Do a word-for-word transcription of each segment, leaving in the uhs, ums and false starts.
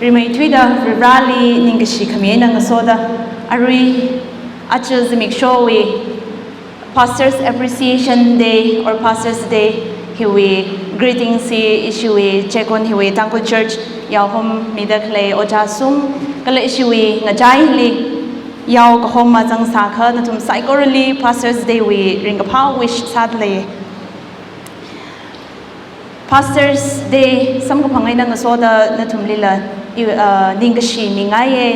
Rimeithuida Varivarali ningkashi khami eina ngasoda, arui aja zimikshowui Pastors Appreciation Day or Pastors Day hiwui greetings hi ishiwui chekon hiwui Tangkhul Church yaohom mida khalei ojā sung kala ishiwui ngachaili yao kahoma zangsākha nathum saikorali Pastors Day wui ringkaphā wish sādalei. Pastors Day samkaphang eina ngasoda nathumlila i, uh, ningkashi mingaiye.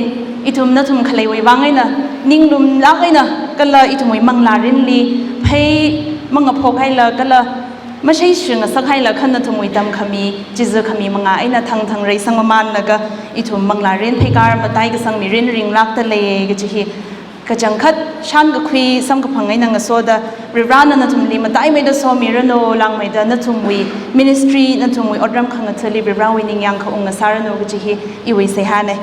Ithum nathum khaleiwui vang eina, ninglumlāk eina kala ithumwui manglārinli phei mangaphok haila kala mashei shingasak haila kha nathumwui tamkhami, chiza khami mangā eina thangthang reisang mamanlaga ithum manglārin pheikar mataikasang mirin ringlākdalei kaji hi kachangkhat shānkakhui samkaphang eina ngasoda, Varivarana nathumli mataimeida somiranu, langmeida nathumwui ministry, nathumwui otram khangathali Varivarawui ningyāng khaung ngasāranu kaji hi iwui seihāne.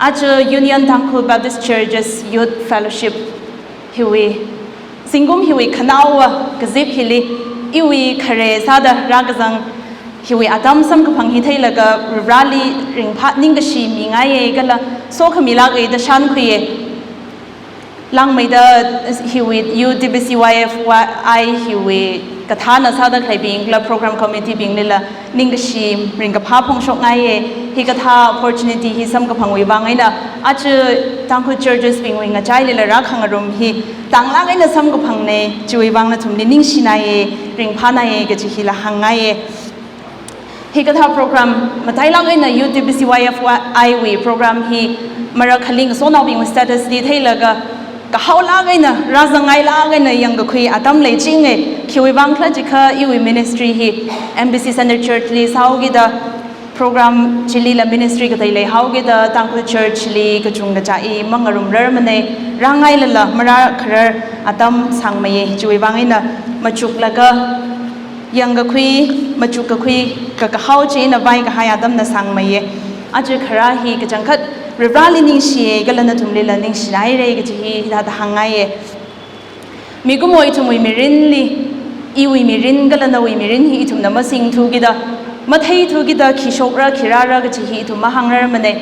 Aja Union Tangkhul Baptist Churches Youth Fellowship hiwui, zingkum hiwui khanaowa kazip hili, iwui khare sāda rākazang hiwui atam samkaphang hi theilaga Varivarali ringphā ningkashi mingaiye kala sokhamilāke da shānkhuiye. Langmeida hiwui U T B C Y F Y I hiwui kathāna sāda khaleibing kala program committee binglila ningkashi ringkaphā phongshokngaiye. Hikathā opportunity hi samkaphangwui vang eina aja Tangkhul churches bingwui ngachailila rākhangarum hi tanglāk eina samkaphangne, chiwui vang nathumli ningshinaiye, ringphānaiye kaji hila hāngngaiye. Hikathā program matailāk eina U T B C Y F Y I wui program hi marakhaling sonaobingwui status li theilaga kahaolāk eina, rāzangngailāk eina yangkakhui atam leichinge. Khiwui vang khala jiakha iwui ministry hi M B C Centre Church li sāhaokida program chilila ministry katei leihaokida Tangkhul Church li kachungkha chi mangarumrarmane, rāngailala marākharar atam sāngmeiye. Chiwui vang eina machuklaga yangkakhui, machukkakhui, kakahao china vaikahai atamna sāngmeiye. Aja kharā hi kachangkhat Varivarali ningshiye kala nathumlila ningshinaire kaji hi hithāda hāngngaiye. Mikumo ithumwui mirinli, iwui mirin kala nawui mirin hi ithumna masingthukida, matheithukida khi shokra khi rāra kaji hi ithum mahāngrarmane.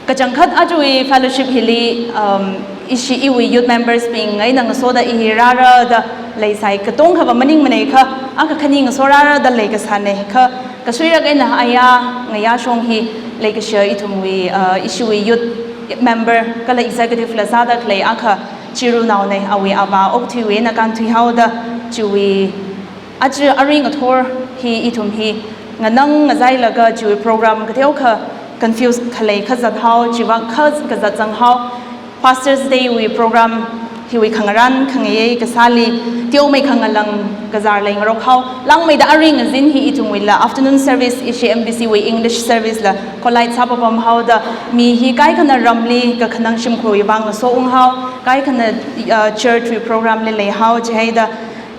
Kachangkhat ajawui fellowship hili, um, ishi iwui youth members bing eina ngasoda i hi rāra da leisai, katongkhava maningmane kha, akha khani ngaso rāra da leikasāne kha, kasuirak eina aya ngayā shong hi leikashiya ithumwui, uh, ishiwui youth member kala executive la sāda khalei akha chirunaone, awui avā okthuiwui eina kānthuihaoda chiwui aja arui ngathor hi ithum hi nganang ngazailaga chiwui program kateokha confuse khalei khazathao, chiwui vang kha kazat zanghao. Pastors Day wui program hiwui khangarān khangayei kasāli teomeikha ngalang kazar lei ngarokhao. Langmeida arui ngazin hi ithumwuila afternoon service ishi M B C wui English service la collide sāpapamhaoda mi hi kaikhana ramli kakhanang shimkhurwui vang ngasounghao, kaikhana, uh, church wui program li leihao jihaida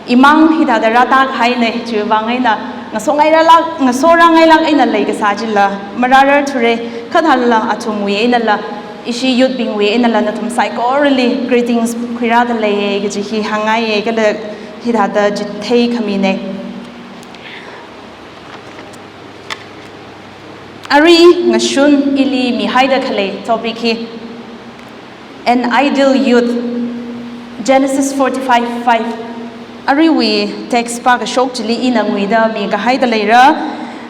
imang hithāda rātā kahaine. Chiwui vang eina ngaso ngairālāk, ngaso rāngailāk eina leikasā chila marārarthure, kha thālala athumwui einala, ishi youth bingwui einala nathum saikorali greetings khuirāda leiye kaji hi hāngngaiye kala hithāda chithei khamine. Arui ngashun ili mihaida khalei topic hi An Ideal Youth, Genesis forty-five five. Aruiwui text pākashok chili ina nguida mikahaida leira,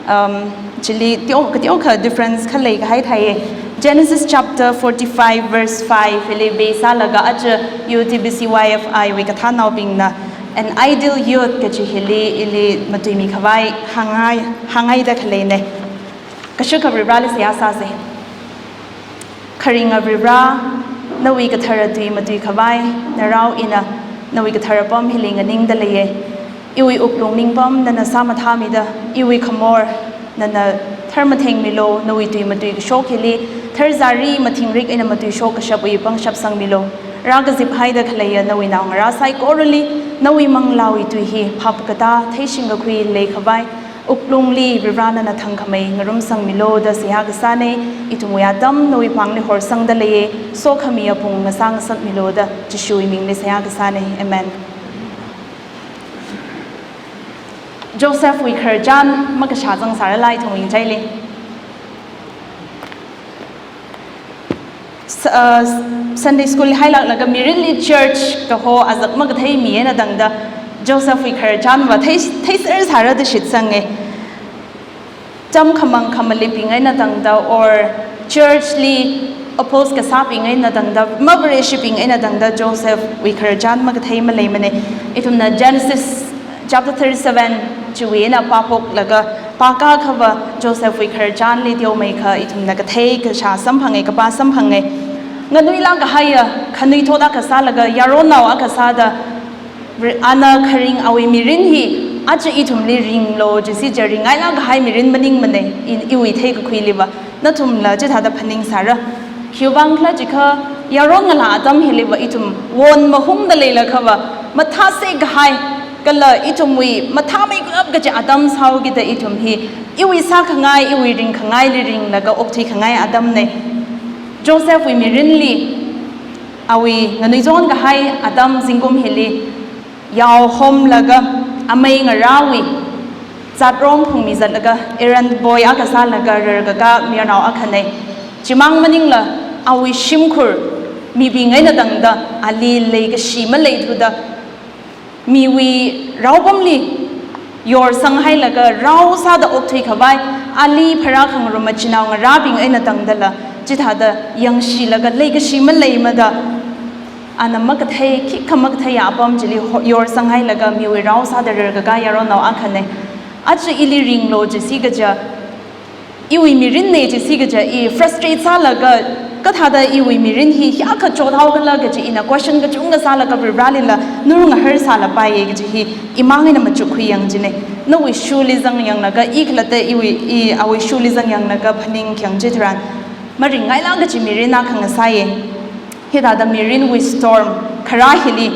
um, chili teo-, kateokha difference khalei kahai thāiye. Genesis chapter forty-five verse five hili base sālaga aja U T B C Y F I wui kathānaobingna An Ideal Youth kaji hili ili matuimi khavai hāngngai, hāngngaida khaleine. Kashakha Varivarali seihā sāse. Kharinga Varivara, nawui kathara tui matui khavai, narao ina nawui kathara pam hili nganingda leiye. Iwui wuklung ningpam nana sāmathāmida, iwui khamor nana tharmathengmilu, nawui tui matui kashok hili tharzari mathingrik eina matuishok kashapwui pangshap sangmilu. Rākazip haida khaleiya nawui naongarā saikorali nawui manglāwui tui hi phap katā theishingkakhui leikhavai wuklungli Varivara nana thangkhamei ngarumsangmilu da seihā kasāne. Ithumwui atam nawui pāngli horsangda leiye, sokhami apung ngasā ngasakmilu da Jishuwui mingli seihā kasāne. Amen. Josephwui khararchan makashā zangsārala ithumwui ngachaili. S- uh, Sunday school hailāklaga mirinli church kaho azak makathei mi eina tangda Joseph wui khararchanva thei, theiser sāra da shitsanga. Cham khamang khamalibing eina tangda or church li oppose kasābing eina tangda, mavareshibing eina tangda Joseph wui khararchan makathei maleimana. Ithumna Genesis chapter thirty-seven chiwui eina pāphoklaga pākā khava Joseph wui khararchanli teomeikha ithumna kathei kashā samphanga, kapā samphanga. Nganuilāk kahaiya, khanuithot akha sālaga yaronnao akha sāda, Re- ana kharing awui mirin hi aja ithumli ringlu jisi ja ringngailāk kahai mirin maningmana, i- iwui theikakhuiliva. Nathumla chithāda phaningsāra. Khiwuivang khala jiakha yaron ngalā atam hiliva ithum won mahungda leilakhava mathāsek kahai, kala ithumwui mathāmeikap kaji atam sāhaokida ithum hi iwui sākhangai, iwui ringkhangaili ringlaga okthuikhangai atamna. Joseph wui mirinli awui nganuizon kahai atam zingkum hili yaohomlaga amei ngarāwui zatrom phungmi zatlaga errand boy akha sālaga rarkakā mayarnao akhana. Chimang maningla awui shimkhur mibing eina tangda ali leikashi maleithuda miwui raopamli yorsanghailaga rao sāda okthuikhavai ali pharākhangarum machinao ngarābing eina tangdala chithāda yangshilaga leikashi maleimada ana makathei, khikha makatheiya apam chili ho- yorsanghailaga miwui rao sāda rarkakā yaronnao akhana. Aja ili ringlu jisi kaja, iwui mirinna jisi kaja i frustrate sālaga kathāda iwui mirin hi hiyākha chothaokhala kaji ina question kachungkha sālaga Varivarālila ngarumngahar sālapaiya kaji hi imang eina machukkhui yang jina. Nawui shoeli zangyanglaga, i khalatta iwui, i awui shoeli zangyanglaga phaning khayang chitharan maringngailāk kaji mirin akha ngasāya. Hithāda mirinwui storm kharā hili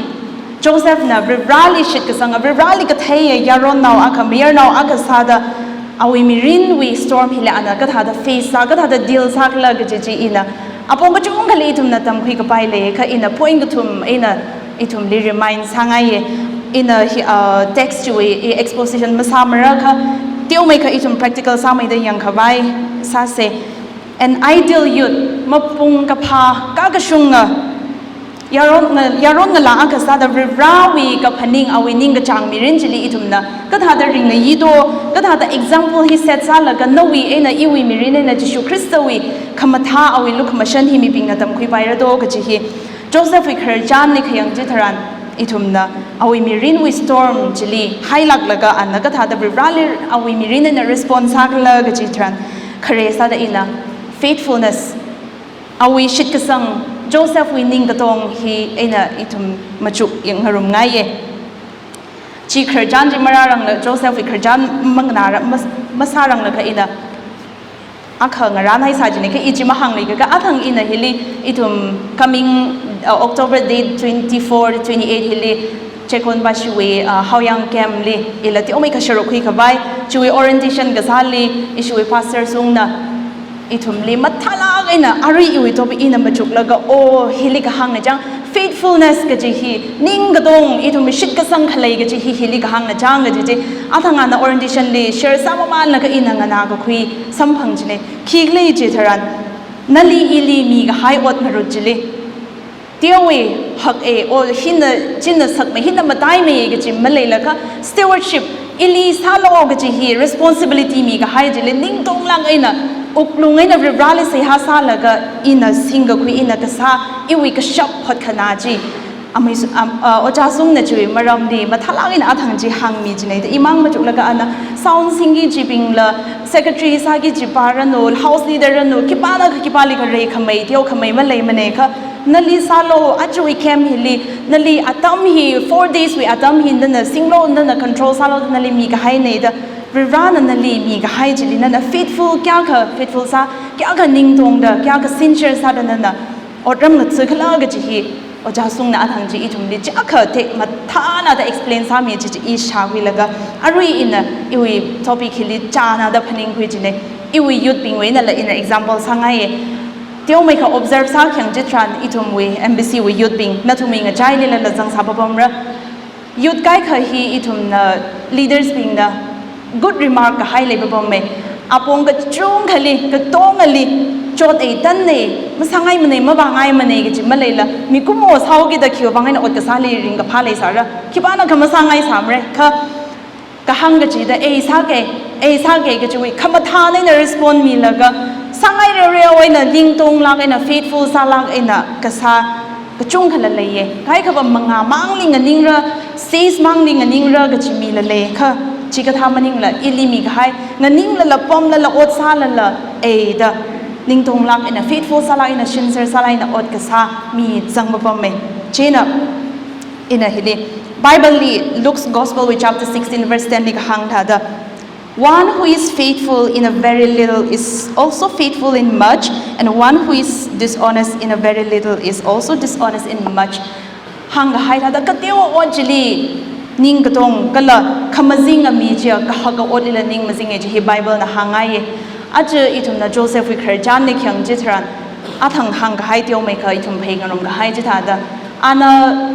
Josephna Varivarāli shitkasanga, Varivarāli katheiya yaronnao akha, mayarnao akha sāda awui mirinwui storm hili ana kathāda face sā, kathāda deal sākhala kaji chi ina apong kachungkhali ithumna tamkhuikapai leiya, kha ina point kathum eina ithumli remind sāngaiya. Ina hi, uh, text chiwui i exposition masāmara kha, teomeikha ithum practical sāmeida yangkhavai sāsa. An ideal youth, mapung kaphā, kakashunga yaron nga- yaron ngalā akha sāda Varivarāwui kaphaning awui ningkachāng mirin chili ithumna kathāda ringngayi do, kathāda example hi set sālaga nawui eina iwui mirin eina Jishu Khristawui khamathā awui lukhamashan hi mibingna tamkhuipaira do kaji hi Josephwui khararchanli khayang chitharan ithumna awui mirinwui storm chili hailāklaga ana kathāda Varivarāli awui mirin eina respond sākhala kaji tharan khare sāda ina faithfulness, awui shitkasang Josephwui ningkatong hi eina ithum machuk yang ngarumngaiya. Chi khararchan chi marārangla, Josephwui khararchan manganāra, mas- masāranglakha ina akha ngarānhaisā jina, kha i chi mahāngluikaka athang ina hili ithum coming, uh, October date twenty-four, twenty-eight hili Checkon Bashiwui, uh, Haoyang camp li ila teomeikha sharuk khuikhavai, chiwui orientation kasāli ishiwui pastor sungna ithumli mathālāk eina arui iwui topic ina machuklaga, oh, hili kahāngna chang, faithfulness kaji hi, ningkatong, ithum shitkasang khalei kaji hi, hili kahāngna chang kaji chi athang ana orientation li share sāmamānlaga ina nganākakhui samphang jina. Khikhala chitharan, nali ili mikahai ot ngarut chili teowa, hak e, or hina, china sakmei, hina mataimei kaji maleilakha, stewardship, ili sālu kaji hi responsibility mikahai chili ningtonglāk eina wuklung eina Varivarāli seihā sālaga ina singkakhui, ina kasā, iwui kashap hotkhanā chi. Amei su- am- uh, ojā sungna chiwui maramli mathālāk eina athang chi hāngmi jina da imang machuklaga ana sound singki chibingla, secretary sāki chipa ranu, house leader ranu, khipāna kha khipāli kha reikhamei, teokhamei maleimana kha, nali sālu, ajawui camp hili, nali atam hi, four days wui atam hi, nana singlu, nana control sālu, nali mikahaina da, Varivarāna nali mikahai chili, nana faithful, kayākha faithful sā, kayākha ningtongda, kayākha sincere sāda nana otram ngathakhala kaji hi, ojā sungna athang chi ithumli chiyākha te mathānada explain sāmi chi chi i shākhuilaga, arui ina iwui topic hili chānada phaningkhui jina, iwui youth bingwui einala ina example sāngaiya. Teomeikha observe sākhayang chitharan ithumwui M B C wui youth bing, nathumwui ngachailila lazangsā papamra. Youth kaikha hi ithumna leaders bingna good remark kahai lei papamma. Apong kachungkhali, katongali, chot ei tan ei, masāngaimanei, mavāngaimanei kachi maleila, mikumo sāhaokida khiwui vang eina ot kasāli ringkaphā leisāra, khipānakha masāngaisāmara, kha kahāng kachida, ei sāke, ei sāke kachiwui khamathā eina respond milaga, sāngairareo eina, ningtonglāk eina, faithful sālāk eina kasā kachungkhala leiya. Kaikhava mangā mangli nganingra, six mangli nganingra kachi mila lei, kha chikathā maningla, ili mikahai, nganinglala, pamlala, ot sālala, eida, ningtonglāk eina, faithful sālāk eina, sincere sālāk eina ot kasā mi zangpapamma. Chieina, ina hili, Bible li Luke's Gospel wui chapter sixteen verse ten li kahāng thāda, "One who is faithful in a very little is also faithful in much, and one who is dishonest in a very little is also dishonest in much." Hāngkahai thāda, kateowa ot chili ning katong kala khamazing ami chiya kahaka otlila ning mazinga kaji hi Bible na hāngngaiya. Aja ithumna Joseph wui khararchanli khayang chitharan, athang hāngkahai teomeikha ithum phei ngarumkahai chithāda, ana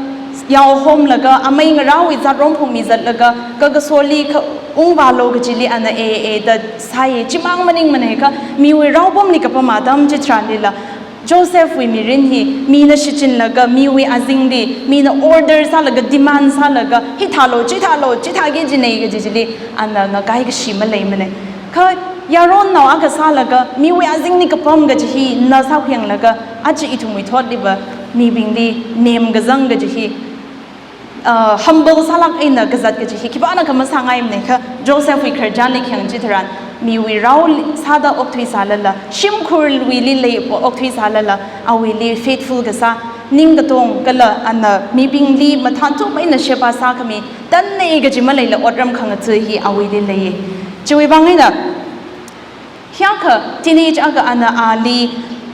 yaohomlaga, amei ngarāwui zatrong phungmi zatlaga, kakaso li kha ungvālu kachili ana e, e da sāya, chimang maningmanei kha, miwui raopamli kapam atam chitharanlila, Joseph wui mirin hi, mina shichinlaga, miwui azingli, mina order sālaga, demand sālaga, hithālu, chithālu, chithāki jinei kaji chili, ana ngakai kashi maleimanei. Kha yaronnao akha sālaga, miwui azingli kapam kaji hi, na sākhayanglaga, aja ithumwui thotliva, mibingli nem kazang kaji hi, uh, humble sālāk eina kazat kaji hi khipānakha masāngaimanei kha, Joseph wui khararchanli khayang chitharan, miwui rao sāda okthuisālala, shimkhurwuili lei okthuisālala, awuili faithful kasā, ning katong kala ana mibingli mathānchuk eina sheba sākhami, tan ei kaji maleila otram khangatha hi awuili lei. Chiwui vang eina, hiyākha teenage akha ana ali,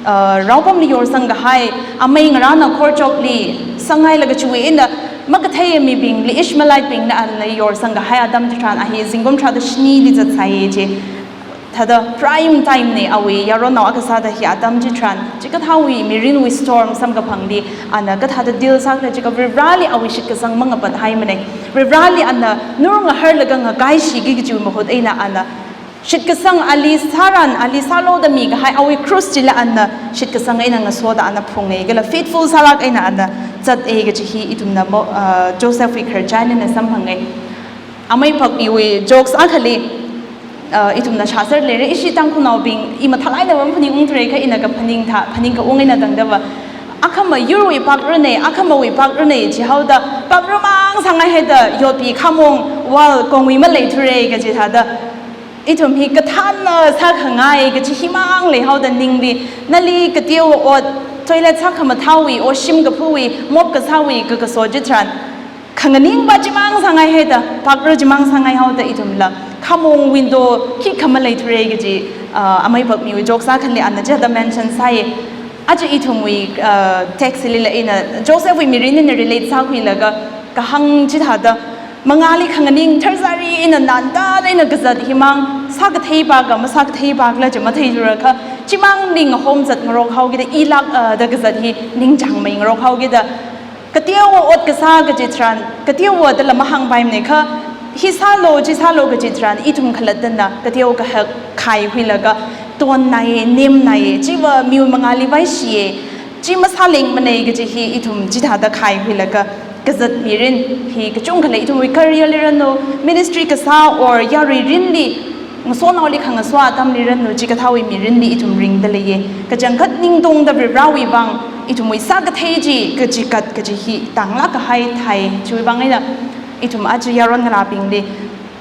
uh, raopamli yorsangkahai, amei ngarāna khorchokli sanghailaga chiwui eina makathei mibingli, Ishmaelite bingna ali yorsangkahai atam chitharan, a hi zingkum tharāda shinili zatsai chi. Thāda prime time nei awui, yaronnao akha sāda hi atam chitharan, chikathāwui mirinwui storm samkaphangli, ana kathāda deal sākhala jiakha Varivarāli awui shitkasang mangapathaimanei. Varivarāli ana nur ngaharlaga ngakaishiki kajiwui mahut eina ana shitkasang ali sāran, ali sālu da mikahai awui cross chila ana shitkasang eina ngasoda ana phungei kala faithful sālāk eina ana zat ei kaji hi ithumna mo-, ah, Joseph wui khararchan eina samphangei. Amei pakmiwui jokes akhali, ah, ithumna shāser leira, ishi Tangkhulnaobing, i mathālāk eina maphaningungthura kha ina kaphaning thā, phaningkaung eina tangdava. Akhama yurwui pakrunei, akhamawui pakrunei, chihaoda, pakru mang sāngaihaida, yotpi khamong, wall, kongwui maleithura kaji thāda. Ithum hi kathānna sākhangai kaji himang leihaoda ningli, nali kateowa ot, toilet sākhamathāwui, washroom kaphuwui, mop kasāwui, kakaso chitharan, khanganingva chimang sāngaihaida, pakru chimang sāngaihaoda ithumla, khamong window khikha maleithura kaji, ah, amei pakmiwui jokes akhali ana chithāda mention sāya. Aja ithumwui, ah, text lila ina Joseph wui mirin eina relate sākhuilaga, kahāng chithāda, mangāli khanganing tharzari eina nantā eina kazat himang, sākathei pakha, masākathei pakhala chi matheithura kha, chimangli ngahomzat ngarokhaokida, ilāk, ah, da kazat hi ningchāngmei ngarokhaokida, kateowa ot kasā kaji tharan, kateowa dala mahāngpaimanei kha, hi sālu, chi sālu kaji tharan, ithum khalattana, kateo kahak khaikhuilaga, tonnaiya, nemnaiya, chiva miwui mangāli vaishiya, chi masālengmanei kaji hi ithum chithāda khaikhuilaga, kazat mirin hi kachungkha lei, ithumwui career li ranu, ministry kasā or yarui rinli, ngasonaoli khangaso atamli ranu, chikathāwui mirinli ithum ringda leiya. Kachangkhat ningtongda Varivarāwui vang, ithumwui sākathei chi, kachikat kaji hi, tanglāk kahai thai, chiwui vang eina, ithum aja yaron ngalābingli,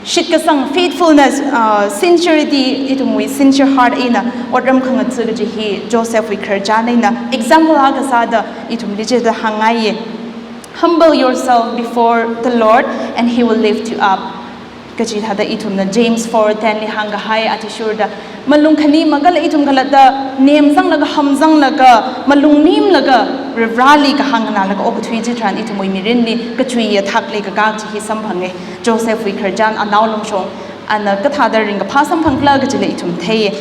shitkasang, faithfulness, ah, sincerity, ithumwui sincere heart eina, otram khangatha kaji hi, Joseph wui khararchan eina, example akha sāda, ithumli chithāda hāngngaiya. "Humble yourself before the Lord and he will lift you up." Kachi thāda ithumna James four ten li hāngkahai athishurda, malung khanim akhala ithum khalatta nemzanglaga, hamzanglaga, malung nimlaga, Varivarāli kahāng nganālaga okathui chitharan ithumwui mirinli kachuiya thakli kakak chi hi samphanga. Joseph wui khararchan anaolungshong, ana kathāda ringkaphā samphangkhala kachila ithum theiya.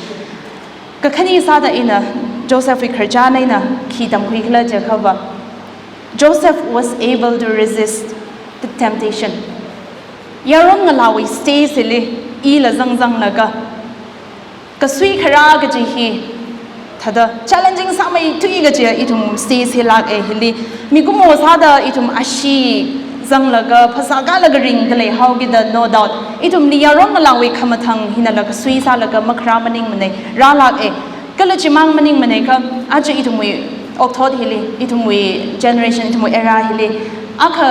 Kakhane sāda ina Joseph wui khararchan eina khi tamkhuikhala jiakhava, Joseph was able to resist the temptation. Yaron ngalāwui stage hili ila zangzanglaga, Kasui kharā kaji hi thāda challenging sāmeithui kaji ithum stage hi lāka. Hili mikumo sāda ithum ashee zanglaga phasā kālaga ringda leihaokida, no doubt ithumli yaron ngalāwui khamathān hinala kasui sālaga makharā maningmana, rālāka. Kala chimang maningmana kha, aja ithumwui okthot hili, ithumwui generation, ithumwui era hili, akha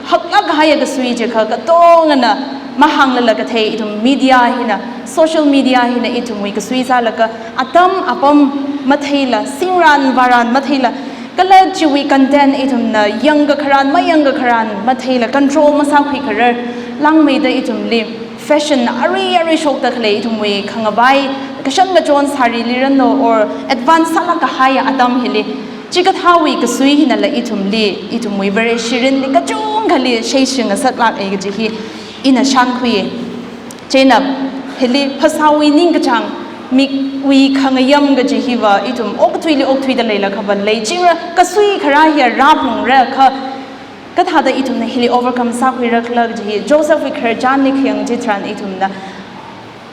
haklāk kahaiya kasui chi kha katongana mahānglala kathei, ithum media hina, social media hina ithumwui kasui sālaga atam apam matheila, singran varan matheila, kala chiwui content ithumna yangkakharan mayangkakharan matheila, control masākhui kharar langmeida ithumli fashion arui arui shokda khalei, ithumwui khangavai, kashan kachon sarili rānu or advance sālāk kahaiya atam hili, chikathāwui kasui hinala ithumli, ithumwui Vareshi mirinli kachungkhali shei shingasaklāka kaji hi ina shānkhuiya. Chieina hili phasāwui ningkachāng, mikwui khangayam kaji hiva ithum okathuili okthuida leilakhava leichingra, kasui kharā hiya rāphalungra kha, kathāda ithumna hili overcome sākhuirakhala kaji hi Josephwui khararchanli khayang chitharan ithumna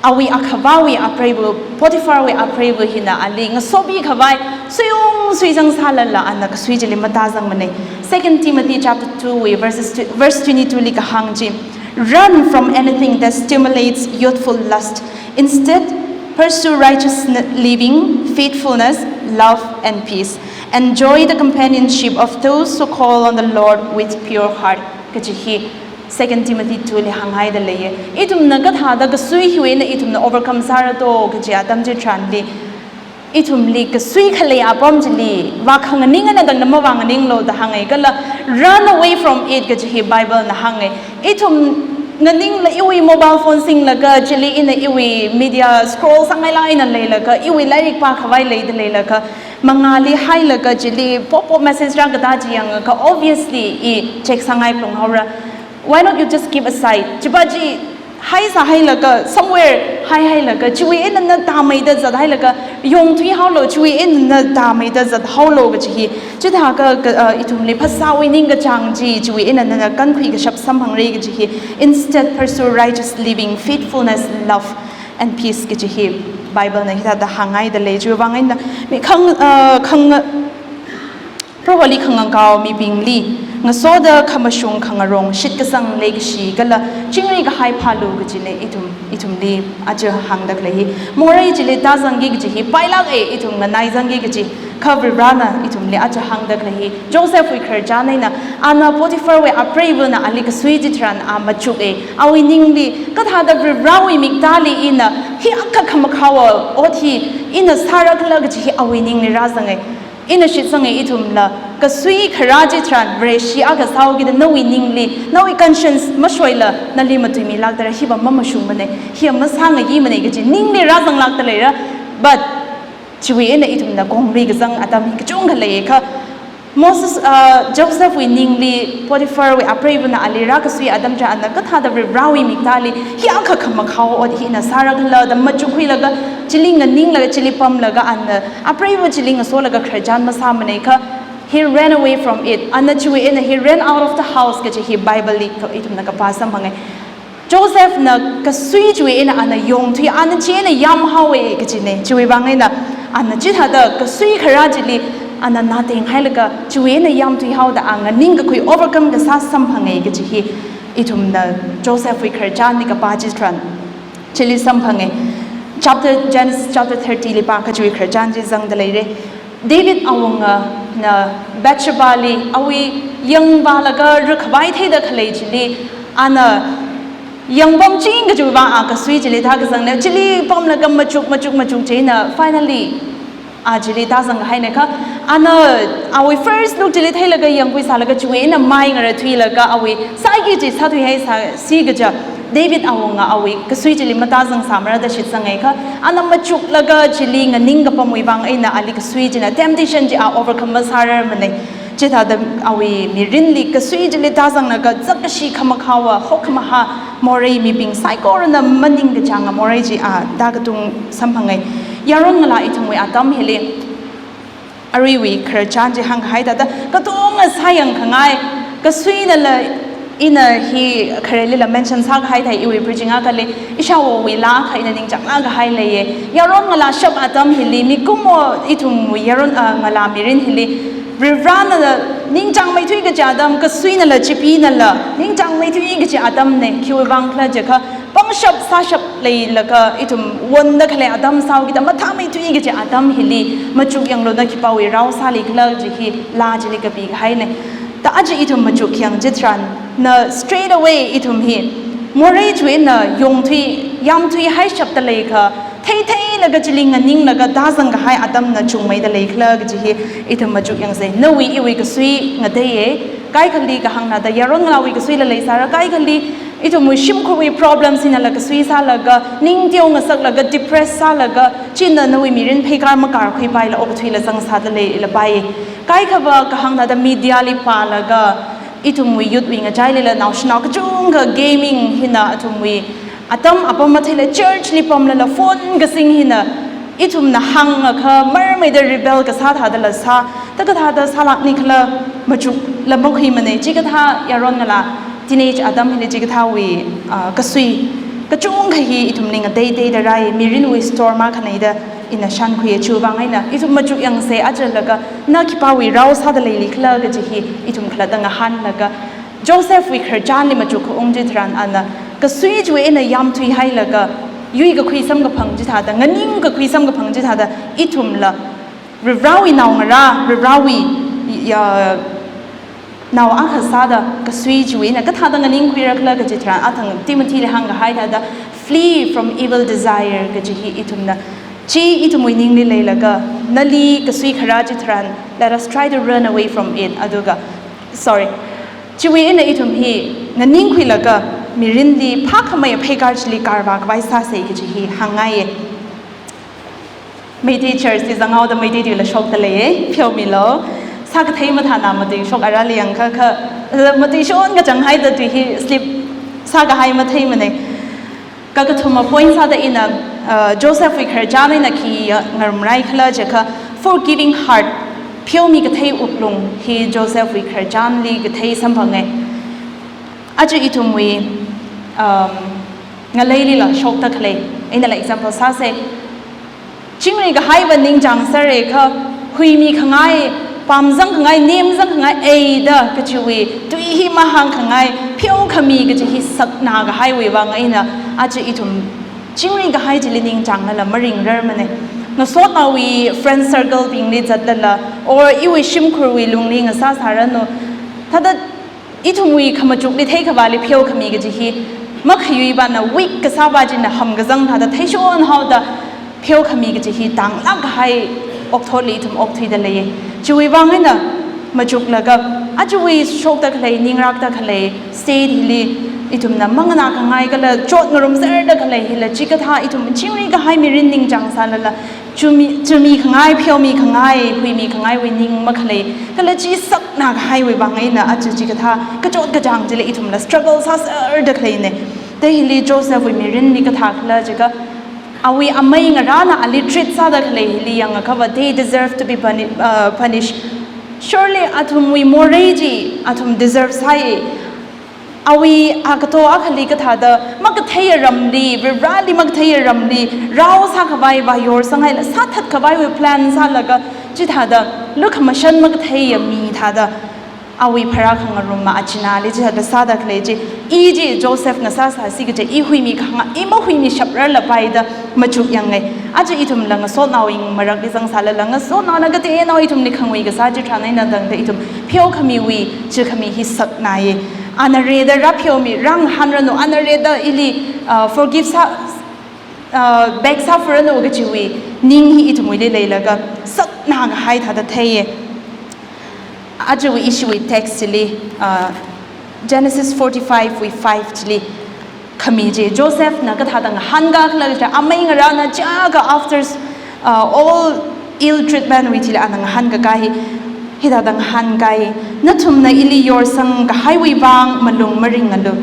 awui akhavāwui apreiva, Potipharwui apreiva hina ali ngasopi khavai, suiyung suizang sālala ana kasui chili matāzangmana. Second Timothy chapter two wui verses two, verse twenty-two li kahāng chi, "Run from anything that stimulates youthful lust. Instead, pursue righteous living, faithfulness, love, and peace. Enjoy the companionship of those who call on the Lord with pure heart," kaji hi Second Timothy two li hānghaida leiya. Ithumna kathāda kasui hiwui eina ithumna overcome sāra to kaji atam chitharanli, ithumli kasui khalei apam chili vākhang nganingana tangda mavānganinglu da hānga, kala run away from it kaji hi Bible na hānga. Ithum nganingla iwui mobile phone singlaga chili ina iwui media scroll sāngaila ina leilaga, iwui lairik pākhavai leida leilaga, mangāli hailaga chili pop pop message rākatā chi yangakha, obviously i check sāngai phalunghaora. Why not you just keep aside? Chipa chi haisā hailaga, somewhere hai hailaga, chiwui eina na tāmeida zat hailaga, yongthui haolu, chiwui eina na tāmeida zat haolu kaji hi. Chithākha, ka, uh, ithumli phasāwui ningkachāng chi, chiwui eina nana kankhui kashap samphangra kaji hi. Instead, pursue righteous living, faithfulness, love, and peace kaji hi Bible na hithāda hāngngaida lei. Chiwui vang eina mi khang, uh, khang, Proholi khangakao mibingli ngasoda khamashung khangarong shitkasang leikashi kala chingri kahai phālu kajina ithum, ithumli aja hāngda khalei hi. Morei chili tāzangki kaji hi pailāka, ithum nganaizangki kaji, kha Varivarana ithumli aja hāngda khalei hi. Josephwui khararchan eina, ana Potipharwui apreivana ali kasui chitharan a machuka. Awui ningli kathāda Varivarawui miktāli ina hi akha khamakhaowa ot hi ina sārakhala kaji hi awui ningli rāzanga. Ina shitsanga, ithumla kasui kharā chitharan Vareshi akha sāhaokida nawui ningli, nawui conscience mashoila nali matuimilākdara, hiva mamashungmana, hiya masāngayimana kaji ningli rāzanglākda leira. But chiwui eina ithumna kongri kazang atam hi kachungkha leiya kha. Moses, uh, Josephwui ningli Potipharwui apreivana ali rākasui atam chitharan ana kathāda Varivarawui miktāli hi akha khamakhaowa ot hi ina sārakhala da machukkhuilaga, chili nganinglaga, chili pamlaga, ana apreiva chili ngasolaga khararchan masāmana kha, he ran away from it. Ana chiwui eina he ran out of the house kaji hi Bible li ka, ithumna kapā samphanga. Josephna kasui chiwui eina ana yongthui, ana chi eina yamhaowa kajina. Chiwui vang eina ana chithāda kasui kharā chili ana natenghailaga chiwui eina yamthuihaoda a nganingkakhui overcome kasā samphanga kaji hi ithumna Josephwui khararchanli kapā chitharan chili samphanga. Chapter, Genesis chapter thirty li pākha chiwui khararchan chi zangda leira. David awungana Bathshebali awui yangvālaga rākhavai theida khalei chili ana yangpamching kajiwui vang a kasui chili tākazangna, chili pamlaga machuk, machuk, machuk chieina finally a chili tāzanghaina kha. Ana awui first look chili theilaga yangkhuisālaga chiwui eina mai ngarathuilaga awui sāki chi sāthuihaisāsi kaja David awunga awui kasui chili matāzangsāmara da shitsanga kha. Ana machuklaga chili nganing kapamwui vang eina ali kasui china temptation chi a overcome masārarmana. Chithāda awui mirinli kasui chili tāzanglaga zakkashi khamakhaowa, hokhamaha morei mibing saikorana maningkachānga morei chi a tākatung samphanga. Yaron ngalā ithumwui atam hili aruiwui khararchan chi hānghai thāda katonga sāyangkhangai, kasuinala Ina hi kharelila mention sākahai thāi iwui preaching akhali, ishāwowui laa akha ina ningchānglāk kahai leiya. Yaron ngalā shap atam hili, mikumo ithumwui yaron, ah, ngalā mirin hili, Varivarāna ningchāngmeithui kaji atam, kasuinala chipeenala ningchāngmeithui kaji atamna, khiwui vang khala jiakha, pangshap sāshap leilaga ithum wonda khalei atam sāhaokida mathāmeithui kaji atam hili, machuk yanglu na khipāwui rao sāli khala kaji hi laa chili kapikahaina. Da aja ithum machuk yang chitharan, na straight away ithum hi morei chiwui eina yongthui, yamthui haishapda leikha, theitheilaga chili nganinglaga tāzang kahai atamna chungmeida lei khala kaji hi ithum machuk yangsa. Nawui iwui kasui ngateiya, kaikhali kahāng nada yaron ngalāwui kasuila leisāra, kaikhali ithumwui shimkhurwui problems hinala kasui sālaga, ning teo ngasaklaga, depress sālaga, china nawui mirin pheikar makarkhuipaila okathuila zangsāda leilapai. Kaikhava kahāng nada media li pālaga, ithumwui youth wui ngachailila naoshinao kachungkha gaming hina athumwui atam apam matheila church li pamlala phone kasing hina ithumna hāngakha marmeida rebel kasā thādala sā, da kathāda sālākni khala machukla makhuimana. Chikathā yaron ngalā teenage atam hili chikathāwui, ah, kasui kachungkha hi ithumli ngateiteida rāi, mirinwui storm akhana da ina shānkhuiya. Chiwui vang eina ithum machuk yangsa, aja laga na khipāwui rao sāda leili khala kaji hi ithum khalatta ngahānlaga, Josephwui khararchanli machuk khaung chitharan ana kasui chiwui eina yamthui hailaga, yuikakhui samkaphang chithāda, nganingkakhui samkaphang chithāda, ithumla Varivarāwui naongarā, Varivarāwui, ya, nao akha sāda kasui chiwui eina kathāda nganingkhuira khala kaji tharan, athang Timothy li hāngkahai thāda, "Flee from evil desire," kaji hi ithumna, chi ithumwui ningli leilaga, nali kasui kharā chitharan, let us try to run away from it. Aduga, sorry, chiwui eina ithum hi nganingkhuilaga, mirinli phākhamei pheikar chili karvā khavai sāsa kaji hi hāngngaiya. Meitei church li zanghaoda Meitei tuila shokta leiya, pheomilu. Sākathei mathāna matui shok arali yangkha kha, eh, matui shon kachang haida tui hi slip sākahai matheimana. Kakathuma point sāda ina, eh, Josephwui khararchan eina khi, eh, ngarumrai khala jiakha, forgiving heart, pheomi kathei wuklung hi Josephwui khararchanli kathei samphanga. Aja ithumwui, um, ngaleilila shokta khalei, einala example sāsa. Chingri kahaiva ningchāng sāra kha, huimi khangai, pamzang khangai, nemzang khangai, eida kachiwui tui hi mahāng khangai, pheokhami kaji hi sakna kahaiwui vang eina, aja ithum chingri kahai chili ningchānglala maringrarmana. Ngasotnaowui friend circle bingli zatlala, or iwui shimkhurwui lungli ngasā sāranu, thāda ithumwui khamachukli theikhavāli pheokhami kaji hi, makhayuivana weak kasāva china hamkazang thāda theishon haoda pheokhami kaji hi tanglāk kahai okthotli ithum okthuida leiya. Chiwui vang eina machuklaga, ajawui shokta khalei, ningrakta khalei state hili ithumna manganā khangai kala chotngarumserda khalei hila chikathā ithum chingri kahai mirin ningchāng sālala, chumi, chumi khangai, pheomi khangai, huimi khangaiwui ning makhalei, kala chi sakna kahaiwui vang eina aja chikathā kachot kachāng chili ithumla struggle sāserda khaleina. Da hili Josephwui mirinli kathā khala jiakha, awui amei ngarāna ali treat sāda khalei hili yangakhava, they deserve to be puni-, uh, punished. Surely athumwui morei chi athum deserve sāi. Awui agato akhali kathāda makatheiya ramli, Varivarāli makatheiya ramli, rao sākhavai vāyor sanghaila sāthat khavaiwui plan sālaga, chithāda lukhamashan makatheiya mi thāda, awui pharā khangaruma achinali chithāda sāda khalei chi, i chi Joseph ngasāsāsi kaje, i huimi khanga, i mahuimi shaprarlapai da machuk yangngai. Aja ithumla ngasotnao ing marakli zangsālala, ngasotnaona kateonao ithumli khangui kasā chitharan eina tangda ithum pheokhamiwui chikhami hi saknai. Ana rida rāpheomi, rāngahānranu, ana rida ili, ah, forgive sā, ah, back sāfuranu kajiwui ning hi ithumwuili leilaga sakna kahai thāda theiya. Ajawui ishiwui text chili, ah, Genesis forty-five wui five chili khami chi, Josephna kathāda ngahānkā khala jiakha, amei ngarāna chiyākha after, uh, all ill treatment wui thili ana ngahānkākahai, hithāda ngahānkāi, "Nathumna ili yorsang kahaiwui vang malung maringalu,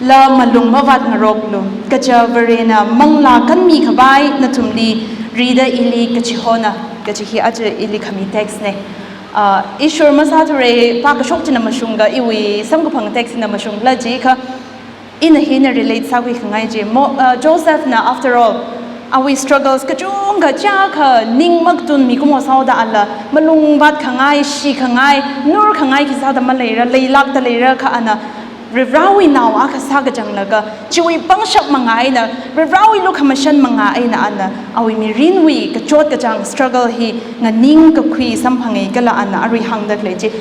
kala malung mavātngaroklu, kaja Varena manglā kanmi khavai nathumli rida ili kachihona," kaji hi aja ili khami text na. Ah, ishur masāthura, pākashok china mashunga, iwui samkaphang text na mashungla jiakha, ina hina relate sākhui khangai chi. Mo, ah, Joseph na, after all, awui struggles kachungkha chiakha ning makatun mikumo sāhaoda ala, malung vātkhangai, shikhangai, nurkhangai khi sāda maleira, leilākda leira kha ana, Varivarāwui nao akha sākachanglaga, chiwui pangshap manga eina, Varivarāwui lukhamashan manga eina ana, awui mirinwui kachot kachāng struggle hi nganingkakhui samphanga kala ana arui hāngda khalei chi.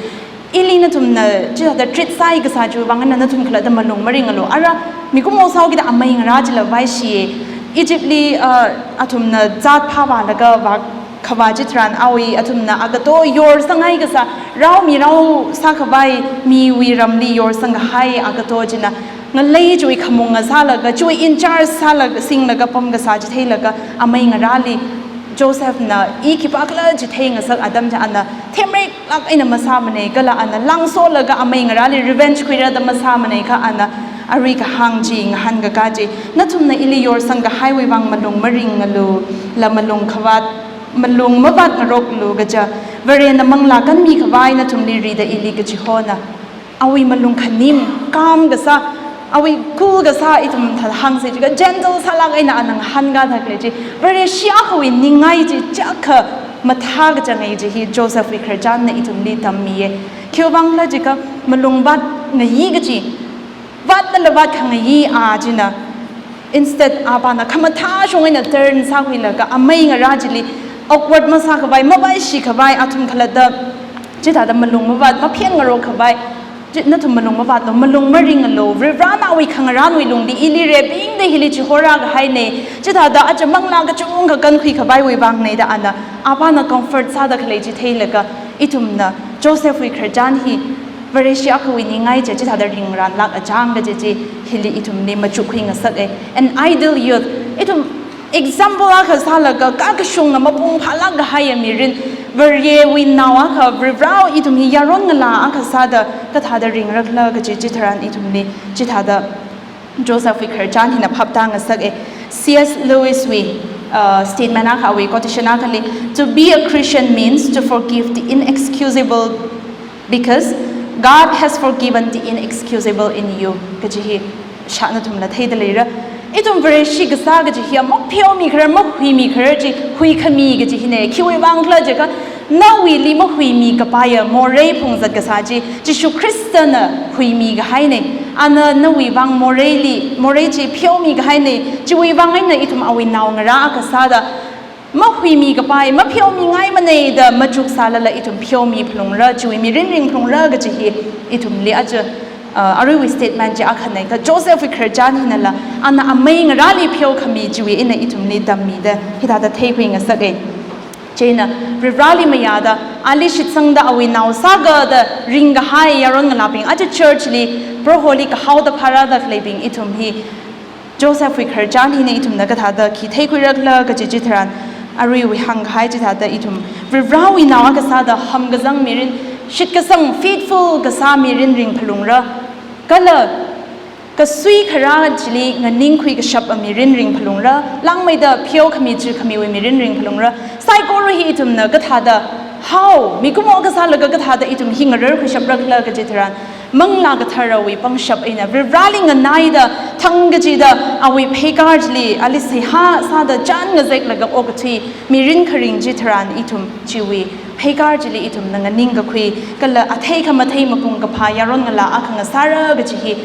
Ili nathumna chithāda treat sāi kasā chiwui vang eina nathum khalatta malung maringalu. Ara mikumo sāhaokida amei ngarā chila vaishiya. Egypt li, ah, athumna zat phāvālaga vā khavā chitharan awui athumna agato yorsangngai kasā, rao mi rao sākhavai miwui ramli yorsang kahai agato china ngalei chiwui khamung ngasālaga, chiwui in charge sālaga, singlaga pam kasā chi theilaga, amei ngarāli Joseph na i khipākhala chi theingasak atam chi ana themreklāk eina masāmana kala ana langsolaga amei ngarāli revenge khuira da masāmana kha ana arui kahāng chi ngahānkaka chi. Nathumna ili yorsang kahaiwui vang malung maringalu, la malung khavāt, malung mavātngaroklu kaja, Varena manglā kanmi khavai nathumli rida ili kachihona. Awui malung khanim, calm kasā, awui cool kasā ithum thāda hāngsa jiakha, gentle sālāk eina ana ngahānka da khalei chi. Vareshi akhawui ningai chi chiakha mathā kachang ei chi hi Joseph wui khararchanna ithumli tammiya. Khiwui vangkhala jiakha malung vātngayi kachi, vātnala vātkhangayi a china, instead apāna khamathā shong eina turn sākhuilaga amei ngarā chili awkward masākhavai, mavaishi khavai, athum khalatta chithāda malung mavāt, maphen ngarok khavai, chi, nathum malung mavātlu, malung maringalu, Varivarāna awui khangarānwui lungli ili rebingda hili chihorā kahaina, chithāda aja manglā kachungkha kankhui khavaiwui vangna da ana, apāna comfort sāda khalei chi theilaga, ithumna Joseph wui khararchan hi Vareshi akhawui ningai chi chithāda ringranlāk achang kaji chi hili ithumli machukkhui ngasaka. An ideal youth. Ithum example akha sālaga, kakashungna mapung phālāk kahaiya mirin, Varewui nao akha, Varivarā ithum hi yaron ngalā akha sāda kathāda ringrakhala kaji chitharan ithumli chithāda Joseph wui khararchan hina phaptā ngasaka. C S Lewis wui, uh, statement akha, awui quotation akhali, "To be a Christian means to forgive the inexcusable because God has forgiven the inexcusable in you," kaji hi shāna nathumla theida leira. Ithum Vareshi kasā kaji hi mapheomikharar, mahuimikharar chi huikhami kaji hina. Khiwui vangkhala jiakha, nawuili mahuimi kapaiya morei phungzat kasā chi Jishu Khristana huimi kahaina. Ana nawui vang moreili, morei chi pheomi kahaina. Chiwui vang eina ithum awui naongarā akha sāda mahuimi kapai, mapheomingaimana da machuk sālala ithum pheomi phalungra, chiwui mirin ring phalungra kaji hi ithumli aja, uh, aruiwui statement chi akhana kha Joseph wui khararchan hinala, ana amei ngarāli pheokhami chiwui eina ithumli tammida hithāda theikhui ngasaka. Chieina Varivarāli mayāda, ali shitsangda awui nao sāga da ringkahai yaron ngalābing aja church li, Proholi kahaoda pharāda khaleibing ithum hi Joseph wui khararchan hina ithumna kathāda khi theikhuirakhala kaji chitharan, aruiwui hāngkahai chithāda ithum Varivarāwui nao akha sāda hamkazang mirin, shitkasang, faithful kasā mirin ring phalungra. Kala kasui kharā chili nganingkhui kashapa mirin ring phalungra, langmeida pheokhami chukhamiwui mirin ring phalungra. Saikora hi ithumna kathāda, how, mikumo kasālaga kathāda ithum hi ngararkhuishaprakhala kaji tharan, Manglā Katharawui pangshap eina Varivarāli nganaida, thang kachida awui pheikar chili ali seihā sāda chān ngazeklaga okathui mirin kharing chitharan ithum chiwui pheikar chili ithumna nganingkakhui, kala athei khamathei mapung kaphā yaron ngalā akha ngasāra kaji hi,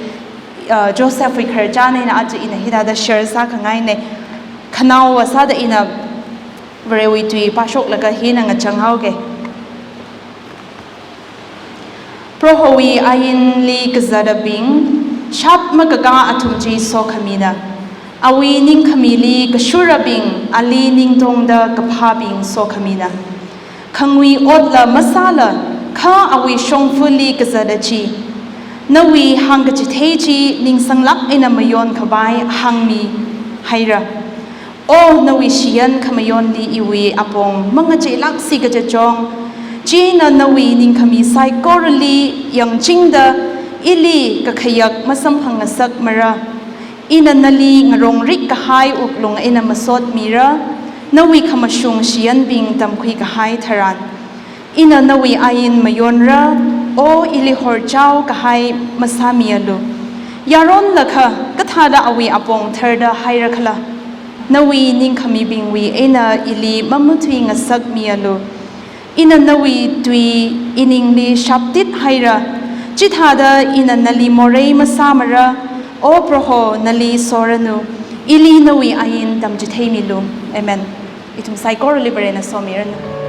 uh, Joseph wui khararchan eina aja ina hithāda share sākhangaina. Khanaowa sāda ina Varewui tui pāshoklaga hina ngachang haoga. Prohowui ainli kazatabing, shat makakā athum chi sokhamina. Awui ningkhamili kashurabing, ali ningtongda kaphābing sokhamina. Khangui otla masāla, kha awui shongfali kazata chi. Nawui hāngkachithei chi ningsanglāk eina mayonkhavai hāngmihaira. O nawui shiyan khamayonli iwui apong mangacheilāksi kachachong, china nawui ningkhami saikorali yangchingda ili kakhayak masamphangngasakmara. Ina nali ngarongrik kahai wuklung eina masotmira, nawui khamashung shiyanbing tamkhui kahai tharan. Ina nawui ain mayonra, O ili horchao kahai masāmialu. Yaronlakha kathāda awui apong tharda hairakhala? Nawui ningkhamibingwui eina ili mamatui ngasakmialu. Ina nawui tui iningli shaptit haira, chithāda ina nali morei masāmara. O Proho, nali soranu, ili nawui ain tamchitheimilu. Amen. Ithum saikorali Varena somiranu.